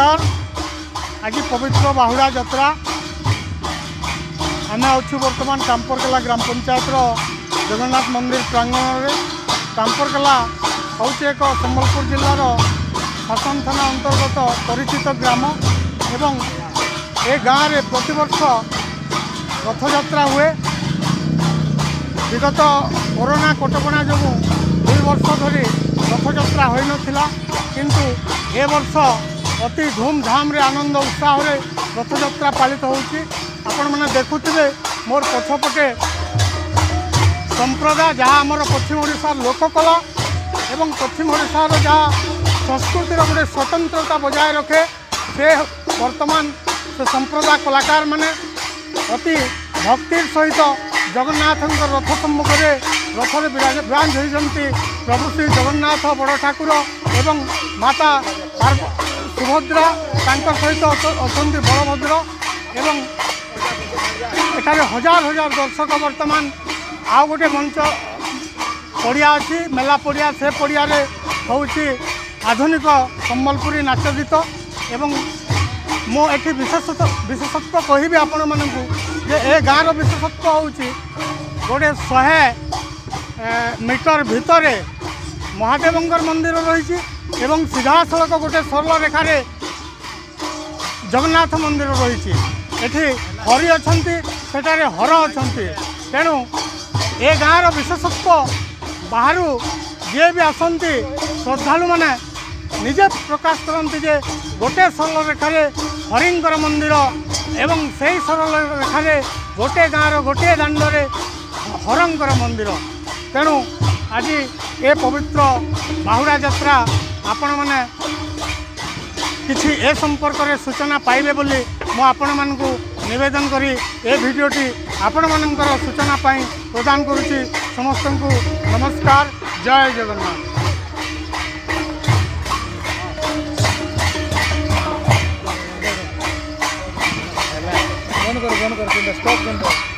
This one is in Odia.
ନମସ୍କାର। ଆଜି ପବିତ୍ର ବାହୁଡ଼ା ଯାତ୍ରା। ଆମେ ଅଛୁ ବର୍ତ୍ତମାନ କାମ୍ପରକେଲା ଗ୍ରାମ ପଞ୍ଚାୟତର ଜଗନ୍ନାଥ ମନ୍ଦିର ପ୍ରାଙ୍ଗଣରେ। କାମ୍ପରକେଲା ହେଉଛି ଏକ ସମ୍ବଲପୁର ଜିଲ୍ଲାର ଶାସନ ଥାନା ଅନ୍ତର୍ଗତ ପରିଚିତ ଗ୍ରାମ ଏବଂ ଏ ଗାଁରେ ପ୍ରତିବର୍ଷ ରଥଯାତ୍ରା ହୁଏ। ବିଗତ କରୋନା କଟକଣା ଯୋଗୁଁ 2 ବର୍ଷ ଧରି ରଥଯାତ୍ରା ହୋଇନଥିଲା, କିନ୍ତୁ ଏ ବର୍ଷ ଅତି ଧୁମଧାମରେ, ଆନନ୍ଦ ଉତ୍ସାହରେ ରଥଯାତ୍ରା ପାଳିତ ହେଉଛି। ଆପଣମାନେ ଦେଖୁଥିବେ, ମୋର ପଛପଟେ ସମ୍ପ୍ରଦାୟ, ଯାହା ଆମର ପଶ୍ଚିମ ଓଡ଼ିଶାର ଲୋକକଳା ଏବଂ ପଶ୍ଚିମ ଓଡ଼ିଶାର ଯାହା ସଂସ୍କୃତିର ଗୋଟେ ସ୍ୱତନ୍ତ୍ରତା ବଜାୟ ରଖେ, ସେ ବର୍ତ୍ତମାନ ସେ ସମ୍ପ୍ରଦାୟ କଳାକାରମାନେ ଅତି ଭକ୍ତିର ସହିତ ଜଗନ୍ନାଥଙ୍କ ରଥ ସମ୍ମୁଖରେ ରଥରେ ବିରାଜ ହୋଇଛନ୍ତି। ପ୍ରଭୁ ଶ୍ରୀ ଜଗନ୍ନାଥ ବଡ଼ ଠାକୁର ଏବଂ ମାତା ସୁଭଦ୍ରା, ତାଙ୍କ ସହିତ ଅଛନ୍ତି ବଳଭଦ୍ର ଏବଂ ଏଠାରେ ହଜାର ହଜାର ଦର୍ଶକ। ବର୍ତ୍ତମାନ ଆଉ ଗୋଟେ ମଞ୍ଚ ପଡ଼ିଆ ଅଛି, ମେଲା ପଡ଼ିଆ। ସେ ପଡ଼ିଆରେ ହେଉଛି ଆଧୁନିକ ସମ୍ବଲପୁରୀ ନାଚ ଗୀତ। ଏବଂ ମୁଁ ଏଠି ବିଶେଷତ୍ୱ କହିବି ଆପଣମାନଙ୍କୁ ଯେ ଏ ଗାଁର ବିଶେଷତ୍ୱ ହେଉଛି, ଗୋଟେ 100 ମିଟର ଭିତରେ ମହାଦେବଙ୍କର ମନ୍ଦିର ରହିଛି ଏବଂ ସିଧାସଳଖ ଗୋଟେ ସରଳ ରେଖାରେ ଜଗନ୍ନାଥ ମନ୍ଦିର ରହିଛି। ଏଠି ହରି ଅଛନ୍ତି, ସେଠାରେ ହର ଅଛନ୍ତି। ତେଣୁ ଏ ଗାଁର ବିଶେଷତ୍ୱ, ବାହାରୁ ଯିଏ ବି ଆସନ୍ତି ଶ୍ରଦ୍ଧାଳୁମାନେ ନିଜେ ପ୍ରକାଶ କରନ୍ତି ଯେ ଗୋଟେ ସରଳ ରେଖାରେ ହରିଙ୍କର ମନ୍ଦିର ଏବଂ ସେଇ ସରଳ ରେଖାରେ ଗୋଟେ ଗାଁର ଗୋଟିଏ ଦାଣ୍ଡରେ ହରଙ୍କର ମନ୍ଦିର। ତେଣୁ ଆଜି ଏ ପବିତ୍ର ବାହୁଡ଼ା ଯାତ୍ରା, ଆପଣମାନେ କିଛି ଏ ସମ୍ପର୍କରେ ସୂଚନା ପାଇବେ ବୋଲି ମୁଁ ଆପଣମାନଙ୍କୁ ନିବେଦନ କରି ଏ ଭିଡ଼ିଓଟି ଆପଣମାନଙ୍କର ସୂଚନା ପାଇଁ ପ୍ରଦାନ କରୁଛି। ସମସ୍ତଙ୍କୁ ନମସ୍କାର, ଜୟ ଜଗନ୍ନାଥ। ବନ୍ଦ କର, ବନ୍ଦ କର, ଷ୍ଟପ୍ ବନ୍ଦ କର।